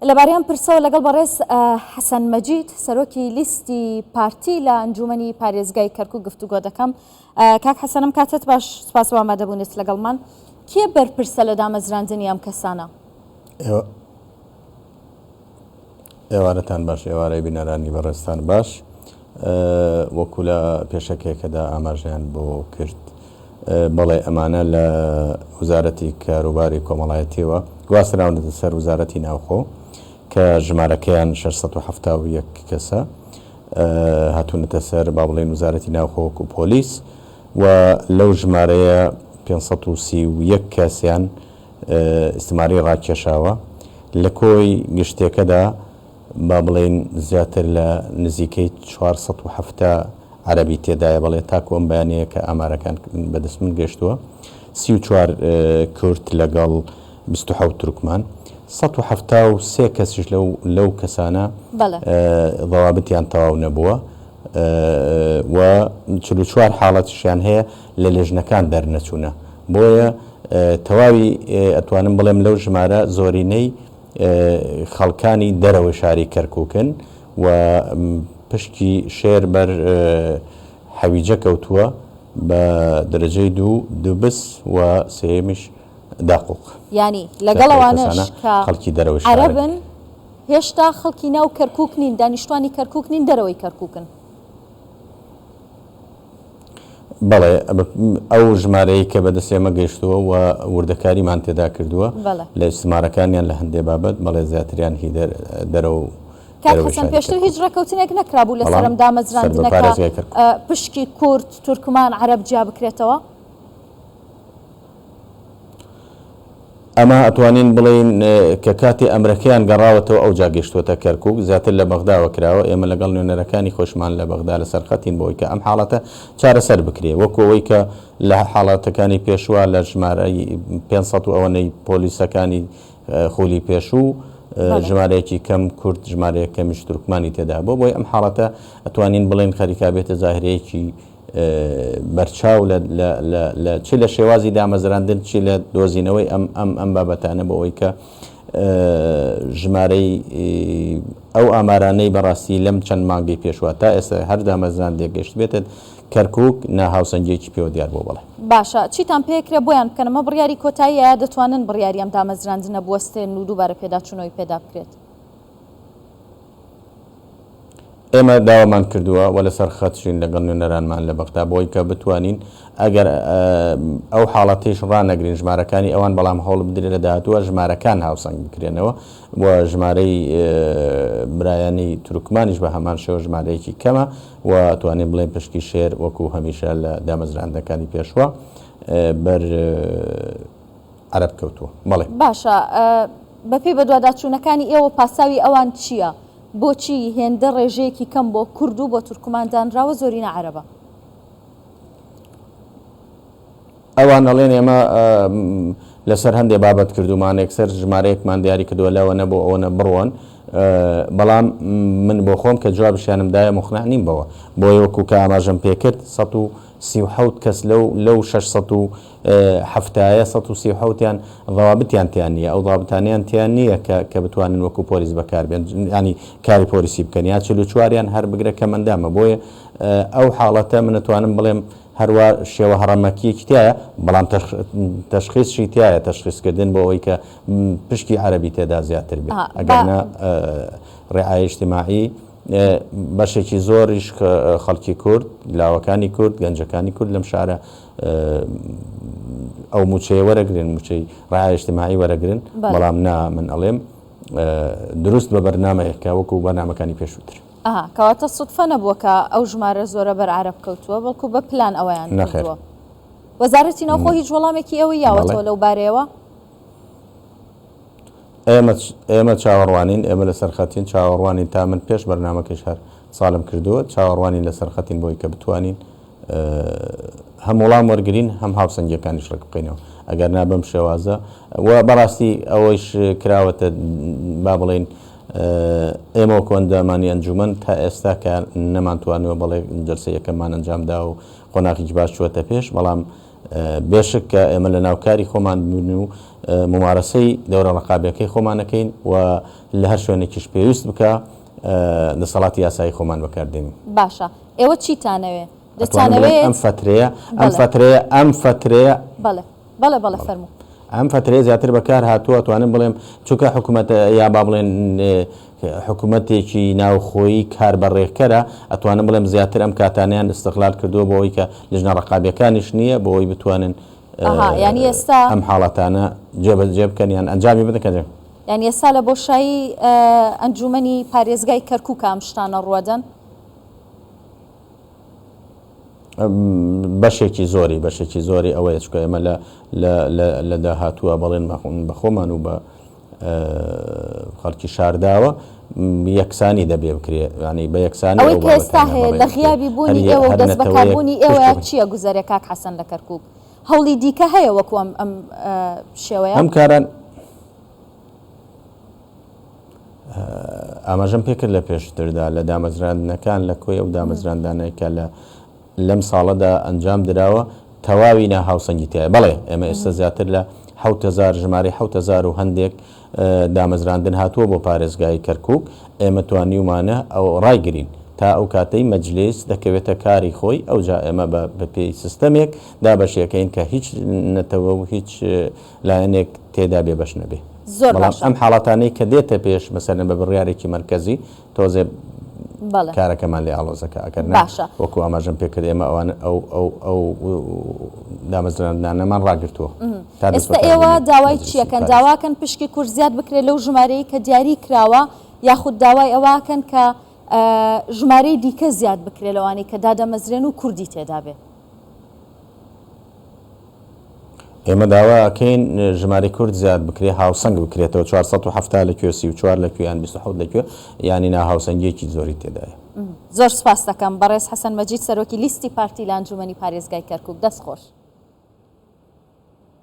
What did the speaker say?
لەبارەی ئەم پرسەوە لەگەڵ بەڕێز حەسەن مەجید سەرۆکی لیستی پارتی لە ئەنجومەنی پارێزگای کەرکوک گفتوگۆ دەکەم. کاک حەسەنم کاتت باش سپاس بۆ ئامادەبوونت لەگەڵمان. کێ بەرپرسە لە دامەزراندنی ئەم کەسانە؟ ئێوارەتان باش ئێوارەی بینەرانی بەڕێزتان باش. وەکو لە پێشەکیەکەدا ئاماژەیان بۆ کرد بەڵێ ئەمانە لە وزارەتی کاروباری کۆمەڵایەتیەوە گواستراونەتە سەر وزارەتی ناوخۆ کە ژمارەکەیان 671 کەسە هاتوونەتە سەر با بڵێن وزارەتی ناوخۆ وەکو پۆلیس و لەو ژمارەیە 531 کەسیان ئیستماری ڕاکێشاوە لە کۆی گشتێکەدا با بڵێین زیاتر لە نزیکەی 470 عەرەبی تێدایە، بەڵێ تاکو ئەم بەیانییە کە ئامارەکان بەدەست من گەیشتووە 34 کورد لەگەڵ 27 تورکمان 173 کەسیش لەو لەو کەسانە ضوابطیان تەواو نەبووە و 44 حاڵەتیشیان هەیە لە لێژنەکان دەرنەچوونە بۆیە تەواوی ئەتوانم بڵێم لەو ژمارە زۆرینەی خەڵکانی دەرەوەی شاری کەرکوکن و پشکی شێر بەر حەویجە کەوتووە بە دەرەجەی دوو دوبس و سێیەمیش داقوق. یانی لەگەڵ ئەوانەش کە خەڵکی دەرەوەی شارن. عەرەبن هێشتا خەڵکی ناو کەرکوک نین، دانیشتوانی کەرکوک نین دەرەوەی کەرکوکن. بەڵێ ئەو ژمارەی کە بەدەست ئێمە گەیشتووە و وردەکاریمان تێدا کردووە لە ئیستمارەکانیان لە هەندێ بابەت بەڵێ زیاتریان هی دەرەوە کاک حەسەن پێشتر هیچ ڕێکەوتنێک نەکرابوو لەسەر ئەم دامەزراندنە کە پشکی کورد، تورکمان، عەرەب جیا بکرێتەوە؟ ئەمە ئەتوانین بڵێین کە کاتێ ئەمرەکەیان گەڕاوەتەوە ئەوجا گەیشتووەتە کەرکوک، زیاتر لە بەغداوە کراوە، ئێمە لەگەڵ نوێنەرەکانی خۆشمان لە بەغدا لەسەر خەتین بۆ ئەوەی کە ئەم حاڵەتە چارەسەر بکرێ، وەکو ئەوەی کە لە حاڵەتەکانی پێشووە لە ژمارەی 500 و ئەوەنەی پۆلیسەکانی خولی پێشوو ژمارەیەکی کەم کورد ژمارەیەک کەمیش تورکمانی تێدا بووە، بۆیە ئەم حاڵەتە ئەتوانین بڵێین خەریکا بێتە زاهرەیەکی بەرچاو لە لە لە لە چ لە شێوازی دامەزراندن چ لە دۆزینەوەی ئەم ئەم ئەم بابەتانە بۆ ئەوەی کە ژمارەی ئەو ئامارانەی بەڕاستی لەم چەند مانگەی پێشوە تا ئێستا هەر دامەزراندێک گەشتبێتە کەرکوک ناهاوسەنگیەکی پێوە دیار بووە بەڵێ. باشە چیتان پێکرێ بۆیان بکەن ئەمە بڕیاری کۆتاییە یا دەتوانن بڕیاری ئەم دامەزراندنە بوەستێنن و دووبارە پێداچوونەوەی پێدا بکرێت؟ ئێمە داوامان کردووە و لەسەر خەتشین لەگەڵ نوێنەرانمان لە بەغدا بۆی کە بتوانین ئەگەر ئەو حاڵەتەیش ڕانەگرین ژمارەکانی ئەوان بەڵام هەوڵ بدرێت لە داهاتووە ژمارەکان هاوسەنگ بکرێنەوە و ژمارەی برایانی تورکمانیش بە هەمان شێوە ژمارەیەکی کەمە و توانین بڵێن پشکی شێر وەکو هەمیشە لە دامەزراندنەکانی پێشوە بەر عەرەب کەوتووە. بەڵێ. باشە بەپێی بەدواداچوونەکانی ئێوە پاساوی ئەوان چییە؟ بۆچی هێندە ڕێژەیەکی کەم بۆ کورد و بۆ تورکمان دانراوە زۆرینە عەرەبە؟ ئەوان ئەڵێن ئێمە لەسەر هەندێ بابەت کردوومانە یەکسەر ژمارەیەکمان دیاری کردووە لەوەنە بۆ ئەوەنە بڕۆن بەڵام من بۆ خۆم کە جوابشیانم دایە موقنع نیم بەوە بۆیە وەکو کە ئاماژەم پێکرد 137 کەس لەو لەو 600 حەفتایە 137 یان ضوابطیان تیا نییە ئەو ضابطانەیان تیا نییە کە کە بتوانن وەکو پۆلیس بەکاربێن ینی کاری پۆلیسی بکەن یا 44 یان هەر بگرە کەمئەندامە بۆیە ئەو حاڵەتە من ئەتوانم بڵێم هەروا شێوە هەڕەمەکیەکی تایە بەڵام تەشخیصشی تایە تەشخیصکردن بۆ ئەوەی کە پشکی عەرەبی تێدا زیاتر بێت ئەگەر نا ڕعایە اجتماعی بەشێکی زۆریش خەڵکی کورد لاوەکانی کورد گەنجەکانی کورد لەم شارە ئەو موچەیە وەرەگرن موچەی ڕعایە اجتماعی وەرەگرن بەڵام نا من ئەڵێم دروست بە بەرنامەیەکە وەکو بەرنامەکانی پێشووتر. ئەها کەواتە سودفە نەبووە کە ئەو ژمارە زۆرە بەر عەرەب کەوتووە بەڵکو بە پلان ئەوەیان کردووە. وەزارەتی ناوخۆ هیچ وەڵامێکی ئێوەی یاوەتەوە لەو بارەیەوە؟ ئێمە ئێمە چاوەڕوانین ئێمە لەسەر خەتین چاوەڕوانین تا من پێش بەرنامەکەش هەر ساڵم کردووە چاوەڕوانین لەسەر خەتین بۆی کە بتوانین هەم وڵام وەرگین هەم هاوسەنگیەکانیش ڕێک بخەینەوە ئەگەر نا بەم شێوازە و بەڕاستی ئەوەیش کراوەتە با بڵێین ئێمە وەکو ئەندامانی ئەنجومەن تا ئێستا کە نەمانتوانیوە بەڵێ جەلسەی یەکەممان ئەنجام دا و قۆناغێکی باش چووەتە پێش بەڵام. بێشک کە ئێمە لە ناو کاری خۆمان بن و مومارەسەی دەورە ڕەقابیەکەی خۆمان ئەکەین و لە هەر شوێنێکیش پێویست بکا دەسەڵاتی یاسایی خۆمان بەکار دێنین. باشە ئێوە چیتانەوێ؟ ئەتوانم بڵێم دەتانەوێت ئەم فەترەیە ئەم بەڵێ. فەترەیە ئەم فەترەیە. بەڵێ بەڵێ بەڵێ فەرموو. ئەم فەترەیە زیاتر بەکار هاتووە ئەتوانم بڵێم چونکە حکومەت یا با بڵێن حکومەتێکی ناوخۆیی کاربەڕێکەرە ئەتوانم بڵێم زیاتر ئەم کاتانەیان ئیستغلال کردووە بۆ ئەوەی کە لیژنە ڕەقابیەکانیش نییە بۆ ئەوەی بتوانن ئەها یانی ئێستا ئەم حاڵەتانە جێبەجێ بکەن یان ئەنجامی بدەن کە یانی ئێستا لە بۆشایی ئەنجومەنی پارێزگای کەرکووکە ئەم شتانە ڕووەدەن؟ بەشێکی زۆری بەشێکی زۆری ئەوەیە چونکە ئێمە لە لە لە لە داهاتووە بەڵێن بە خۆمان و بە خەڵکی شارداوە یەکسانی دەبێ بکرێ ینی بە یەکسانی ئەوەی کە ئێستا هەیە لە غیابی بوونی ئێوە و دەست بەکاربوونی ئێوە چییە گوزەرێ کاک حەسەن لە کەرکووک هەوڵی دیکە هەیە وەکو ئەم ئەم شێوەیە ئەم کاران ئاماژەم پێکرد لە پێشتردا لە دامەزراندنەکان لە کۆی ئەو دامەزراندانەی کە لە لەم ساڵەدا ئەنجام دراوە تەواوی ناهاوسەنگی تایە بەڵێ ئێمە ئێستا زیاتر لە 1000 ژمارەی 1000 و هەندێک دامەزراندن هاتووە بۆ پارێزگای کەرکک ئێمە توانیومانە ئەو ڕایگرین تا ئەو کاتەی مەجلیس دەکەوێتە کاری خۆی ئەوجا ئێمە بە پێی سیستەمێک دابەشیەکەین کە هیچ نەتەوە و هیچ لایەنێک تێدا بێ بەش نەبێ. زۆر بەڵام باشە. ئەم حاڵەتانەی کە دێتە پێش مەسەلەن بە بڕیارێکی مەرکەزی تۆزێ بەڵێ. کارەکەمان لێ ئاڵۆزەکا ئەگەر نا باشە. وەکوو ئاماژەم پێ کرد ئێمە ئەوان ئەو ئەو ئەو دامەزراندنانەمان ڕاگرتووە تا ئێستا ئێوە دەستبەکاربوونی داوای مەجلیسی چیەکەن؟ پارێزگا. داواکەن پشکی کورد زیاد بکرێت لەو ژمارەی کە دیاری کراوە یاخود داوای ئەوەکەن کە ژمارەی دیکە زیاد بکرێت لەوانەی کە دادەمەزرێن و کوردی تێدا بێ؟ ئێمە داوا ئەکەین ژمارەی کورد زیاد بکرێ هاوسەنگ بکرێتەوە 470 لە کوێ 34 لە کوێ یان 27 لە کوێ یانی ناهاوسەنگیەکی زۆری تێدایە. زۆر سوپاست دەکەم بەڕێز حەسەن مەجید سەرۆکی لیستی پارتی لە ئەنجومەنی پارێزگای کەرکوک دەست خۆش.